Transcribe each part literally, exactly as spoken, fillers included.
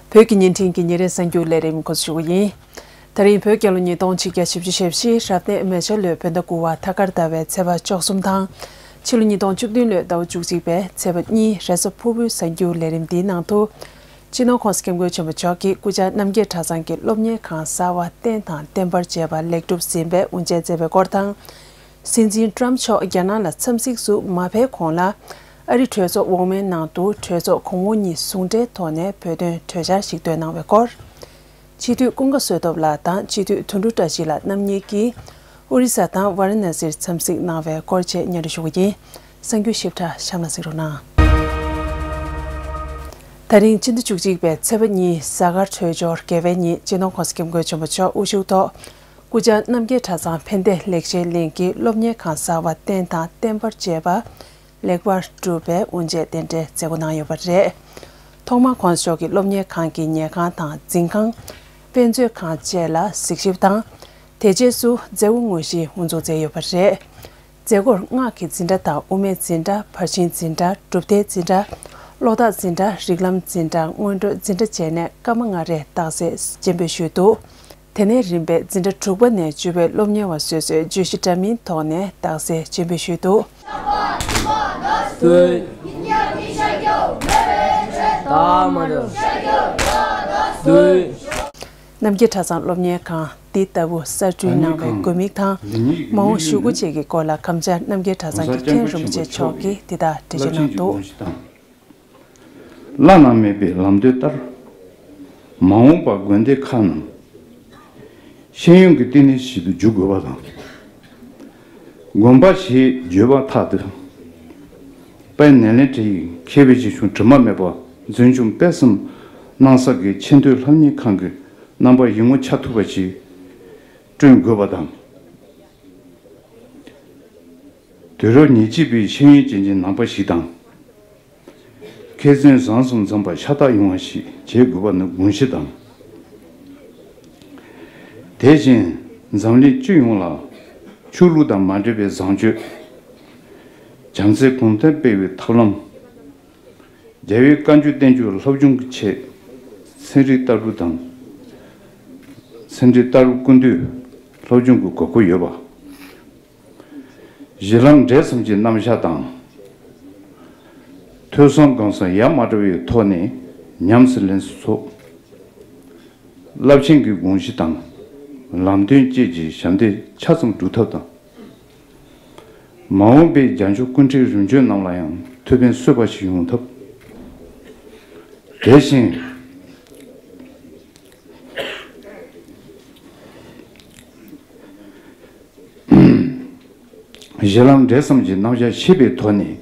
བོད་ཀྱི་བརྙན་འཕྲིན་གྱི་ཉིན་རེའི་གསར་འགྱུར་ལས་རིམ་འགོ་འཛུགས་ཞུ་གི་ཡིན། ད་རིང་བོད་རྒྱལ་ལོ་ཉིས་སྟོང་ཆིག་བརྒྱ་བཞི་བཅུ་ཞེ་བཞི་རབ་གནས་མེ་བྱ་ལོའི་བོད་ཟླ་དགུ་བ་ཐ་སྐར་ཟླ་བའི་ཚེས་པ་བཅུ་གསུམ་དང་། ཕྱི་ལོ་ཉིས་སྟོང་བཅུ་བདུན་ལོའི་ཟླ་བ་བཅུ་གཅིག་པའི་ཚེས་པ་གཉིས་རེས་གཟའ་ཕུར་བུའི་གསར་འགྱུར་ལས་རིམ་འདིའི་ནང་དུ། སྤྱི་ནོར་༸གོང་ས་༸སྐྱབས་མགོན་ཆེན་པོ་མཆོག་གིས་སྐུ་བཅར་རྣམ་རྒྱལ་གྲྭ་ཚང་གི་སློབ་གཉེར་ཁང་གསར་བ་བསྟན་དང་བསྟན་པར་བཅས་པ་ལེགས་གྲུབ་ཟིན་པའི་དབུ་འབྱེད་མཛད་པའི་སྐོར་དང་། སྲིད་འཛིན་ཏྲམ་མཆོག་རྒྱ་ནག་ལ་འཚམས་གཟིགས་སུ་མ་ཕེབས་གོང་ལ། ཨ་རི་གྲོས་ཚོགས་འོག་མའི་ནང་དུ་གྲོས་ཚོགས་གོང་འོག་གཉིས་ཟུང་འབྲེལ་ཐོག་ནས་བོད་དོན་གྲོས་འཆར་ཞིག་བཏོན་གནང་བའི་སྐོར། སྤྱི་འཐུས་ཀུན་དགའ་བསོད་སྟོབས་ལགས་དང་སྤྱི་འཐུས་དོན་གྲུབ་བཀྲ་ཤིས་ལགས་རྣམ་གཉིས་ཀྱིས་ཨོ་རི་ས་དང་ཝཱ་ར་ཎ་སིར་འཚམས་གཟིགས་གནང་བའི་སྐོར་བཅས་སྙན་སྒྲོན་ཞུ་གི་ཡིན། གསར་འགྱུར་ཞིབ་ཕྲ་གཤམ་ལ་གཟིགས་རོགས་གནང་། ད་རིང་སྤྱི་ཟླ་བཅུ་གཅིག་པའི་ཚེས་པ་གཉིས་གཟའ་སྐར་འཕྲོད་སྦྱོར་དགེ་བའི་ཉིན་སྤྱི་ནོར་༸གོང་ས་༸སྐྱབས་མགོན་ཆེན་པོ་མཆོག་དབུ་བཞུགས་ཐོག་སྐུ་བཅར་རྣམ་རྒྱལ་གྲྭ་ཚང་ཕན་བདེ་ལེགས་བཤད་གླིང་གི་སློབ་གཉེར་ཁང་གསར་བ་བསྟན་དང་བསྟན་པར་བཅས་པ་ལེགས་པར་གྲུབ་པའི་དབུ་འབྱེད་རྟེན་འབྲེལ་མཛད་སྒོ་གནང་ཡོད་པ་རེད། ཐོག་མར་༸གོང་ས་མཆོག་གིས་སློབ་གཉེར་ཁང་གི་ཉལ་ཁང་དང་འཛིན་ཁང་། དཔེ་མཛོད་ཁང་བཅས་ལ་གཟིགས་ཞིབ་དང་། དེ་རྗེས་སུ་མཛད་སྒོ་དངོས་གཞི་དབུ་འཛུགས་མཛད་ཡོད་པ་རེད། མཛད་སྒོར་སྔགས་ཀྱི་འཛིན་གྲྭ་དང་དབུ་མའི་འཛིན་གྲྭ། ཕར་ཕྱིན་འཛིན་གྲྭ། གྲུབ་མཐའི་འཛིན་གྲྭ། བློ་རྟགས་འཛིན་གྲྭ། རིགས་ལམ་འཛིན་གྲྭ། སྔོན་འགྲོ་འཛིན་གྲྭ་བཅས་ནས་སྐར་མ་ལྔ་རེ་རྟགས་གསལ་སྤྱན་འབུལ་ཞུས་འདུག་དེ་ནས་རིམ་པས་འཛིན་གྲྭ་དྲུག་པ་ནས་བཅུ་པའི་སློབ་གཉེར་བ་སོ་སོས་བརྗོད་གཞི་འདྲ་མིན་ཐོག་ནས་རྟགས་གསལ་སྤྱན་འབུལ་ཞུས་འདུག་རྣམ་རྒྱལ་གྲྭ་ཚང་སློབ་གཉེར་ཁང་འདི་ལྟ་བུ་གསར་སྐྲུན་གནང་བའི་དགོས་དམིགས་དང་། མ་འོངས་ཞུ་སྒོ་བཅས་ཀྱི་སྐོར་ལ་ཁམས་བྱ་རྣམ་རྒྱལ་གྲྭ་ཚང་གི་མཁན་རིན་པོ་ཆེ་མཆོག་གིས་འདི་ལྟར་འགྲེལ་བརྗོད་གནང་འདུག་བླ་ན་མེད་པའི་ལམ་སྟོན་ལྟར། མ་འོངས་པར་དགོན་སྡེ་ཁག་རྣམས་ཤེས་ཡོན་གྱི་བསྟི་གནས་ཤིག་ཏུ་འགྱུར་དགོས་པ་དང་། དགོན་པ་ཞེས་བརྗོད་པར་ཐལ་ཏེ། དཔལ་ནཱ་ལེནྡྲའི་མཁས་པའི་རྗེ་ཆུང་དྲི་མ་མེད་པ་འཛིན་སྐྱོང་སྤེལ་གསུམ་གནང་ས་གི་ཆེས་མཐོའི་སློབ་གཉེར་ཁང་གི་རྣམ་པ་ཡིད་ངོ་འཆར་ཐུབ་པ་ཞིག་བསྐྲུན་དགོས་པ་དང་། དུས་རབས་ཉེར་གཅིག་པའི་ཤེས་ཡོན་ཅན་གྱི་ནང་པ་ཞིག་དང་། མཁས་བཙུན་བཟང་གསུམ་འཛོམས་པ་ཤ་སྟག་ཡོང་བ་ཞིག་བྱེད་དགོས་པ་ནི་དགོངས་གཞི་དང་། དེ་བཞིན་འཛམ་གླིང་སྤྱི་ཡོངས་ལ་ཆོས་ལུགས་དང་མ་འབྲེལ་བའི་བཟང་སྤྱོད། བྱམས་བརྩེ་གོང་འཕེལ་སྤེལ་བའི་ཐབས་ལམ། རྒྱལ་བའི་བཀའ་འགྱུར་བསྟན་འགྱུར་སློབ་སྦྱོང་གི་ཆེད། ཚན་རིག་ལྟ་གྲུབ་དང་། ཚན་རིག་ལྟ་གྲུབ་ཀུན་བཏུས་སློབ་སྦྱོང་གི་དགོས་མཁོ་ཡོད་པ། གཞི་ལམ་འབྲས་གསུམ་གྱི་རྣམ་གཞག་དང་། ཐོས་བསམ་སྒོམ་གསུམ་ཡ་མ་བྲལ་བའི་ཐོག་ནས་ཉམས་སུ་ལེན་སུ་ཚུགས། རླབས་ཆེན་གྱི་དགོངས་གཞི་དང་ལམ་སྟོན་བཅས་ཀྱི་ཞབས་འདེགས་ཆ་ཙམ་སྒྲུབ་ཐབས་དང་། མ་འོངས་པའི་རྒྱལ་མཆོག་སྐུ་ཕྲེང་རིམ་བྱོན་རྣམས་ལ་ཡང་ཐུགས་ཕན་གསོས་པ་ཞིག་ཡོང་ཐབས། དེ་བཞིན། གཞི་ལམ་འབྲས་གསུམ་གྱི་རྣམ་གཞག་ཤེས་པའི་ཐོག་ནས་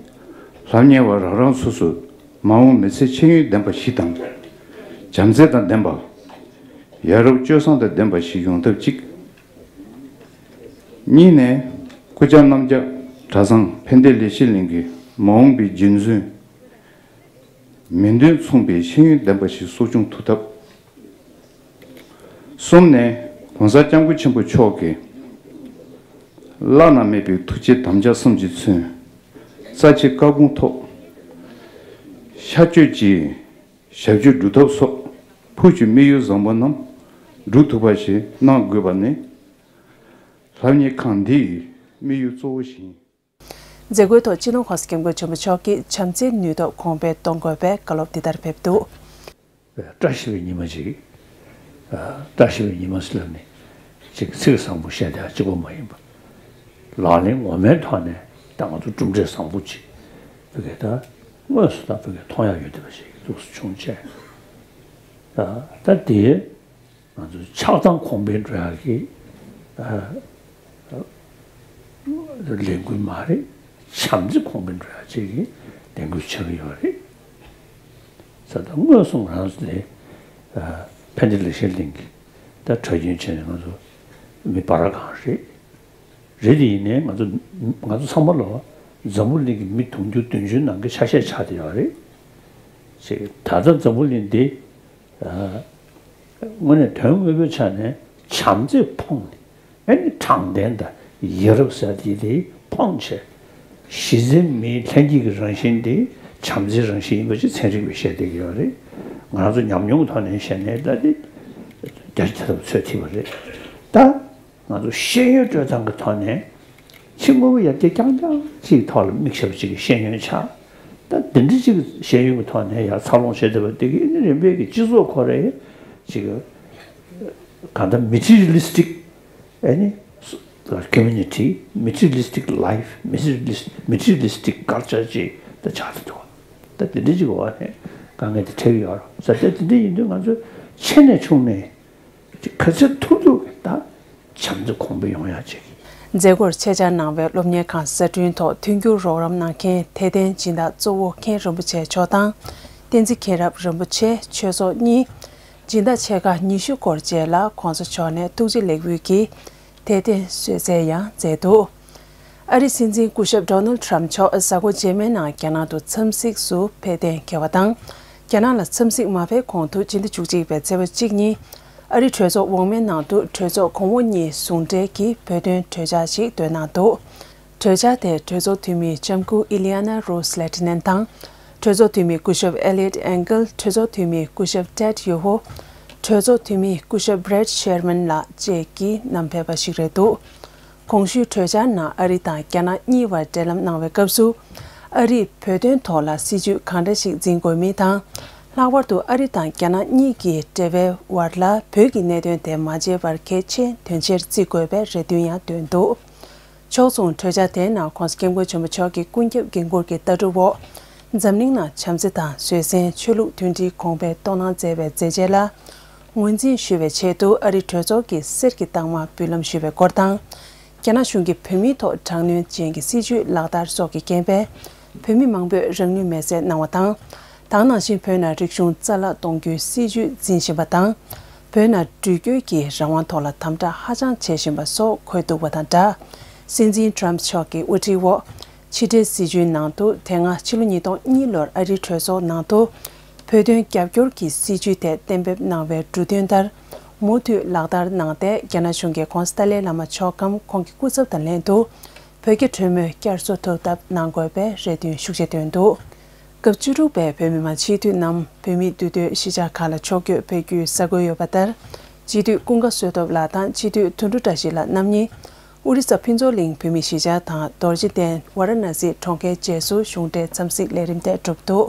སློབ་གཉེར་བ་རང་རང་སོ་སོ་མ་འོངས་མི་ཚེ་ཤེས་ཡོན་ལྡན་པ་ཞིག་དང་། བྱམས་བརྩེ་དང་ལྡན་པ། ཡ་རབས་སྤྱོད་བཟང་དང་ལྡན་པ་ཞིག་ཡོང་ཐབས་གཅིག་གཉིས་ནས་སྐུ་བཅར་རྣམ་རྒྱལ་གྲྭ་ཚང་ཕན་བདེ་ལེགས་བཤད་གླིང་གི་མ་འོངས་པའི་རྒྱུན་འཛིན། མི་དོན་མཚུངས་པའི་ཤེས་ཡོན་ལྡན་པ་ཞིག་གསོ་སྐྱོང་ཐུབ་ཐབས། གསུམ་ནས་༸གོང་ས་༸སྐྱབས་མགོན་ཆེན་པོ་མཆོག་གི་བླ་ན་མེད་པའི་ཐུགས་རྗེ་དམ་བཅའ་གསུམ་གྱིས་མཚོན། རྩ་ཆེའི་བཀའ་དགོངས་ཐོག་ཤར་བསྐྱོད་ཀྱི་ཞབས་ཕྱི་སྒྲུབ་ཐབས་སོགས་བོད་ཀྱི་དམིགས་ཡུལ་བཟང་པོ་རྣམས་སྒྲུབ་ཐུབ་པ་ཞིག་གནང་དགོས་པ་ནི་སློབ་གཉེར་ཁང་འདིའི་དམིགས་ཡུལ་གཙོ་བོ་ཞིག་ཡིན། མཛད་སྒོའི་ཐོག་སྤྱི་ནོར་༸གོང་ས་༸སྐྱབས་མགོན་ཆེན་པོ་མཆོག་གིས་བྱམས་བརྩེའི་ནུས་སྟོབས་གོང་འཕེལ་གཏོང་དགོས་པའི་བཀའ་སློབ་འདི་ལྟར་ཕེབས་འདུག་བཀྲ་ཤིས་པའི་ཉི་མ་ཅིག་བཀྲ་ཤིས་པའི་ཉི་མ་ཟེར་ལབ་ནས་ཅིག་ཚིག་བཟང་པོ་བཤད་བསྡད་གཅིག་པོ་མ་ཡིན་པ། ལག་ལེན་ངོ་མའི་ཐོག་ནས་ད་ང་ཚོ་གྲུབ་འབྲས་བཟང་པོ་ཅིག་བོད་སྐད་ད་དངོས་སུ་ད་བོད་སྐད་མཐོང་ཡག་ཡོད་བསྡད་པ་ཞིག་འདུག་སེ་བྱུང་བྱས། ད་དེ། ང་ཚོ་ཆགས་སྡང་གོང་འཕེལ་འགྲོ་ཡག་གི་ལས་འགུལ་མ་རེད། བྱམས་བརྩེ་གོང་འཕེལ་འགྲོ་ཡག་ཅིག་གི་ལས་འགུལ་ཆགས་ཀྱི་ཡོད་རེད། ས་ད་དངོས་སུ་ང་རང་ཚོ་དེ་ཕན་བདེ་ལེགས་བཤད་གླིང་གི་ད་གྲྭ་རྒྱུན་བྱས་ནས་ང་ཚོ་མི་སྤར་གང་རེད། རེད་དེ་ཡིན་ནའི་ང་ཚོ་ང་ཚོ་ཚང་མ་ལ་འཛམ་བུ་གླིང་གི་མི་དུང་ཕྱུར་བདུན་ཅུ་ནང་གི་ཆ་ཤས་ཆགས་བསྡད་ཡོད་རེད། ཅེས་ད་ལྟ་འཛམ་བུ་གླིང་འདི་དངོས་གནས་དོན་དངོས་པོའི་ཆ་ནས་བྱམས་བརྩེས་ཕོངས་ནས་ཨ་ནི་དྲང་བདེན་དང་ཡ་རབས་ཟེར་དེ་དེ་ཕོངས་བྱས། གཞི་རྩའི་མིའི་ལྷན་སྐྱེས་ཀྱི་རང་བཞིན་དེ་བྱམས་བརྩེའི་རང་བཞིན་ཡིན་པ་ཅིག་ཚན་རིག་པས་བཤད་བསྡད་ཀྱི་ཡོད་རེད། ང་ཚོ་ཉམས་མྱོང་གི་ཐོག་ནས་བཤད་ནས་ད་དེ་རྒྱ་ཆེ་ཐབས་ཚོད་ཐིག་པ་རེད། ད་ང་ཚོ་ཤེས་ཡོན་སྤྲོད་སྟངས་ཀྱི་ཐོག་ནས་ཕྱི་དངོས་པོ་ཡར་རྒྱས་རྐྱང་རྐྱང་ཅིག་ཐོག་ལ་དམིགས་བྱས་པ་ཅིག་གི་ཤེས་ཡོན་ཆགས། ད་འདི་འདྲ་ཅིག་ཤེས་ཡོན་གྱི་ཐོག་ནས་ཡར་འཚར་ལོངས་བྱེད་ཐུབ་པ་དེ་གི་ནི་རིམ་པས་ཀྱི་སྤྱི་ཚོགས་ཁོ་རེ་ཅིག་གང་ལྟར་materialistic ཨ་ནི་community, materialistic life, materialistic materialistic culture ཅིག་ད་ཆགས་ཏེ་འདུག་ད་དེ་འདྲ་ཅིག་འོག་ནས་དཀའ་ངལ་དེ་འཕྲད་ཀྱི་ཡོད་རེད། ས་ཆ་དེ་འདྲ་ཡིན་དུས་ང་ཚོ་ཆེ་ནས་ཆུང་ནས་ཅིག་ག་ཚོད་ཐུབ་ཐུབ་ད་བྱམས་བརྩེ་གོང་འཕེལ་ཡོང་ཡག་ཅིག་མཛད་སྒོར་ཆེད་བཅར་གནང་བའི་སློབ་གཉེར་ཁང་གསར་སྐྲུན་ཐོག་མཐུན་འགྱུར་རོགས་རམ་གནང་མཁན་དད་ལྡན་སྦྱིན་བདག་གཙོ་བོ་མཁན་རིན་པོ་ཆེ་མཆོག་དང་། བསྟན་འཛིན་མཁྱེན་རབ་རིན་པོ་ཆེ་ཆོས་ཚོགས་གཉིས། སྦྱིན་བདག་ཆེ་ཁག་ཉི་ཤུ་སྐོར་བཅས་ལ་༸གོང་ས་མཆོག་ནས་ཐུགས་རྗེ་ལེགས་འབུལ་གྱིས་དད་རྟེན་གསོལ་སྩལ་ཡང་མཛད་འདུག་ཨ་རིའི་སྲིད་འཛིན་སྐུ་ཞབས་ཌོ་ནལ་ཊམ་མཆོག་གཟའ་འཁོར་རྗེས་མའི་ནང་རྒྱ་ནག་ཏུ་འཚམས་གཟིགས་སུ་ཕེབས་གཏན་འཁེལ་བ་དང་། རྒྱ་ནག་ལ་འཚམས་གཟིགས་མ་ཕེབས་གོང་དུ་སྤྱི་ཟླ་བཅུ་གཅིག་པའི་ཚེས་པ་གཅིག་ཉིན་ཨ་རིའི་གྲོས་ཚོགས་འོག་མའི་ནང་དུ་གྲོས་ཚོགས་གོང་འོག་གཉིས་ཟུང་འབྲེལ་གྱིས་བོད་དོན་གྲོས་འཆར་ཞིག་བཏོན་གནང་འདུག་གྲོས་འཆར་དེ་གྲོས་ཚོགས་འཐུས་མི་ལྕམ་སྐུ་ཨི་ལི་ཡ་ན་རོས་ལེ་ཏི་ནན་དང་། གྲོས་ཚོགས་འཐུས་མི་སྐུ་ཞབས་ཨེ་ལི་ཡོད་ཨན་ཀལ། གྲོས་ཚོགས་འཐུས་མི་སྐུ་ཞབས་ཏེད་ཡོ་ཧོ། གྲོས་ཚོགས་འཐུས་མི་སྐུ་ཞབས་བྷྲེད་ཤེར་མན་ལགས་བཅས་ཀྱིས་བསྣམས་ཕེབས་པ་ཞིག་རེད་འདུག་གོང་ཞུས་གྲོས་འཆར་ནང་ཨ་རི་དང་རྒྱ་ནག་གཉིས་བར་འབྲེལ་ལམ་གནང་བའི་སྐབས་སུ། ཨ་རིས་བོད་དོན་ཐོག་ལ་སྲིད་ཇུས་གང་འདྲ་ཞིག་འཛིན་དགོས་མིན་དང་། ལྷག་པར་དུ་ཨ་རི་དང་རྒྱ་ནག་གཉིས་ཀྱི་འབྲེལ་བའི་བར་ལ་བོད་ཀྱི་གནད་དོན་དེ་མ་བརྗེད་པར་གལ་ཆེན་དོན་ཆེར་བརྩི་དགོས་པའི་རེ་འདུན་ཡང་བཏོན་འདུག་ཕྱོགས་མཚུངས་གྲོས་འཆར་དེའི་ནང་༸གོང་ས་༸སྐྱབས་མགོན་ཆེན་པོ་མཆོག་གི་ཀུན་ཁྱབ་འགན་འཁུར་གྱི་ལྟ་གྲུབ་འོག་འཛམ་གླིང་ནང་བྱམས་བརྩེ་དང་བཟོད་བསྲན་ཆོས་ལུགས་མཐུན་སྒྲིལ་གོང་འཕེལ་གཏོང་གནང་མཛད་པའི་མཛད་རྗེས་ལ་ངོས་འཛིན་ཞུ་བའི་ཆེད་དུ་ཨ་རིའི་གྲོས་ཚོགས་ཀྱི་གསེར་གྱི་རྟགས་མ་འབུལ་ལམ་ཞུ་བའི་སྐོར་དང་། རྒྱ་ནག་གཞུང་གིས་བོད་མིའི་ཐོག་དྲག་གནོན་ཅན་གྱི་སྲིད་བྱུས་ལག་བསྟར་སོགས་ཀྱི་རྐྱེན་པས་བོད་མི་མང་པོས་རང་ལུས་མེར་སྲེག་གནང་བ་དང་། ད་ག་ནང་བཞིན་བོད་ནང་རིག་གཞུང་རྩ་བརླག་གཏོང་རྒྱུའི་སྲིད་བྱུས་འཛིན་བཞིན་པ་དང་། བོད་ནང་འགྲུལ་སྐྱོད་ཀྱི་རང་དབང་ཐོག་ལ་དམ་དྲག་ཧ་ཅང་བྱེད་བཞིན་པ་སོགས་འཁོད་འདུག་པ་དང་སྦྲགས། སྲིད་འཛིན་ཊམ་མཆོག་གི་དབུ་ཁྲིད་འོག་ཕྱི་འབྲེལ་སྲིད་བྱུས་ནང་དུ་དེ་སྔ་ཕྱི་ལོ་ཉིས་སྟོང་གཉིས་ལོར་ཨ་རིའི་གྲོས་ཚོགས་ནང་དུ་བོད་དོན་རྒྱབ་སྐྱོར་གྱི་སྲིད་བྱུས་ཐད་གཏན་འབེབས་གནང་བའི་འབྲུ་དོན་ལྟར་མུ་མཐུད་ལག་བསྟར་གནང་སྟེ། རྒྱ་ནག་གཞུང་གིས་༸གོང་ས་ཏཱ་ལའི་བླ་མ་མཆོག་གམ་ཁོང་གི་སྐུ་ཚབ་དང་ལྷན་དུ་བོད་རྒྱ་གྲོས་མོལ་བསྐྱར་གསོ་ཐུབ་ཐབས་གནང་དགོས་པའི་རེ་འདུན་ཤུགས་ཆེ་བཏོན་འདུག་སྐབས་བཅུ་དྲུག་པའི་བོད་མི་མང་སྤྱི་འཐུས་རྣམས་བོད་མིའི་འདུས་སྡོད་གཞིས་ཆགས་ཁག་ལ་ཕྱོགས་བསྐྱོད་ཕེབས་རྒྱུའི་གསར་འགོད་ཡོད་པ་ལྟར། སྤྱི་འཐུས་ཀུན་དགའ་བསོད་སྟོབས་ལགས་དང་སྤྱི་འཐུས་དོན་གྲུབ་བཀྲ་ཤིས་ལགས་རྣམ་གཉིས་ཨོ་རི་ས་ཕུན་ཚོགས་གླིང་བོད་མིའི་གཞིས་ཆགས་དང་རྡོ་རྗེ་གདན་ཝཱ་ར་ཎ་སི་གྲོང་ཁྱེར་བཅས་སུ་གཞུང་འབྲེལ་འཚམས་གཟིགས་ལས་རིམ་དེ་གྲུབ་འདུག་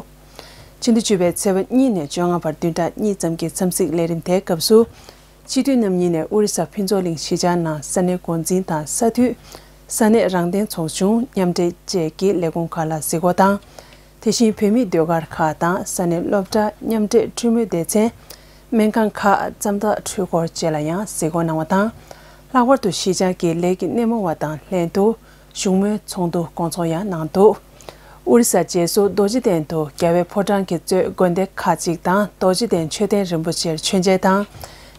ཕྱི་ཟླ་བཅུ་པའི་ཚེས་པ་གཉིས་ནས་བཅོ་ལྔ་བར་བདུན་ཕྲག་གཉིས་ཙམ་གྱི་འཚམས་གཟིགས་ལས་རིམ་དེའི་སྐབས་སུ། སྤྱི་འཐུས་རྣམ་གཉིས་ནས་ཨོ་རི་ས་ཕུན་ཚོགས་གླིང་གཞིས་ཆགས་ནང་ས་གནས་འགོ་འཛིན་དང་ས་འཐུས། ས་གནས་རང་བདེན་ཚོགས་ཆུང་མཉམ་འབྲེལ་བཅས་ཀྱི་ལས་ཁུངས་ཁག་ལ་གཟིགས་སྐོར་དང་། དེ་བཞིན་བོད་མིའི་ཟློས་གར་ཁག་དང་ས་གནས་སློབ་གྲྭ་མཉམ་འབྲེལ་འཕྲུལ་མོའི་སྡེ་ཚན། སྨན་ཁང་ཁག་རྩམ་ཐག་འཕྲུལ་འཁོར་བཅས་ལ་ཡང་གཟིགས་སྐོར་གནང་བ་དང་། ལྷག་པར་དུ་གཞིས་ཆགས་ཀྱི་ལས་ཀྱི་སྣེ་མོ་བ་དང་ལྷན་དུ་བཞུགས་མོལ་ཚོགས་འདུ་སྐོང་ཚོགས་ཡང་གནང་འདུག་ཨོ་རི་ས་རྗེས་སུ་རྡོ་རྗེ་གདན་དུ་རྒྱལ་བའི་ཕོ་བྲང་གིས་གཙོས་དགོན་སྡེ་ཁག་ཅིག་དང་རྡོ་རྗེ་གདན་མཆོད་རྟེན་རིན་པོ་ཆེར་མཆོད་མཇལ་དང་།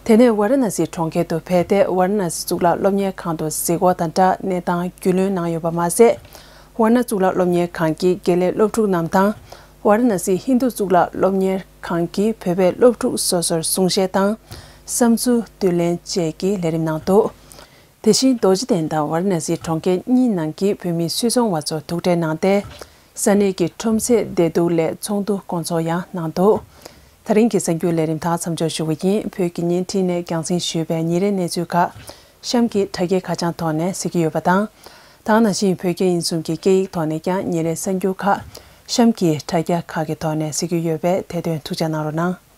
དེ་ནས་ཝཱ་ར་ཎ་སི་གྲོང་ཁྱེར་དུ་ཕེབས་ཏེ་ཝཱ་ར་ཎ་སི་གཙུག་ལག་སློབ་གཉེར་ཁང་དུ་གཟིགས་སྐོར་དང་སྦྲགས་གནས་སྟངས་རྒྱུས་ལོན་གནང་ཡོད་པ་མ་ཟད། ཝཱ་ར་ཎ་གཙུག་ལག་སློབ་གཉེར་ཁང་གི་དགེ་ལས་སློབ་ཕྲུག་རྣམས་དང་། ཝཱ་ར་ཎ་སི་ཧིན་རྡུ་གཙུག་ལག་སློབ་གཉེར་ཁང་གི་བོད་པའི་སློབ་ཕྲུག་སོ་སོར་གསུང་བཤད་དང་། བསམ་ཚུལ་བསྡུ་ལེན་བཅས་ཀྱི་ལས་རིམ་གནང་འདུག་དེ་བཞིན་རྡོ་རྗེ་གདན་དང་ཝཱ་ར་ཎ་སི་གྲོང་ཁྱེར་གཉིས་ནང་གི་བོད་མི་སུད་ཚོང་བ་ཚོ་ཐུག་འཕྲད་གནང་སྟེ། ས་གནས་ཀྱི་ཁྲོམ་སའི་བདེ་སྡུག་སླད་ཚོགས་འདུ་སྐོང་ཚོགས་ཡང་གནང་འདུག་ད་རིང་གི་གསར་འགྱུར་ལས་རིམ་དག་མཚམས་འཇོག་ཞུ་བ་ཡིན། བོད་ཀྱི་བརྙན་འཕྲིན་ནས་རྒྱང་སྲིང་ཞུས་པའི་ཉིན་རེའི་གནས་ཚུལ་ཁག་གཤམ་གྱི་དྲ་རྒྱའི་ཁ་བྱང་ཐོག་ནས་གཟིགས་ཀྱི་ཡོད་པ་དང་། ད་ག་ནང་བཞིན་བོད་རྒྱ་དབྱིན་གསུམ་གྱི་སྐད་ཡིག་ཐོག་ནས་ཀྱང་ཉིན་རེའི་གསར་འགྱུར་ཁག་གཤམ་གྱི་དྲ་རྒྱ་ཁག་གི་ཐོག་ནས་གཟིགས་ཀྱི་ཡོད་པས་དེ་དོན་ཐུགས་འཇགས་གནང་རོགས་གནང་།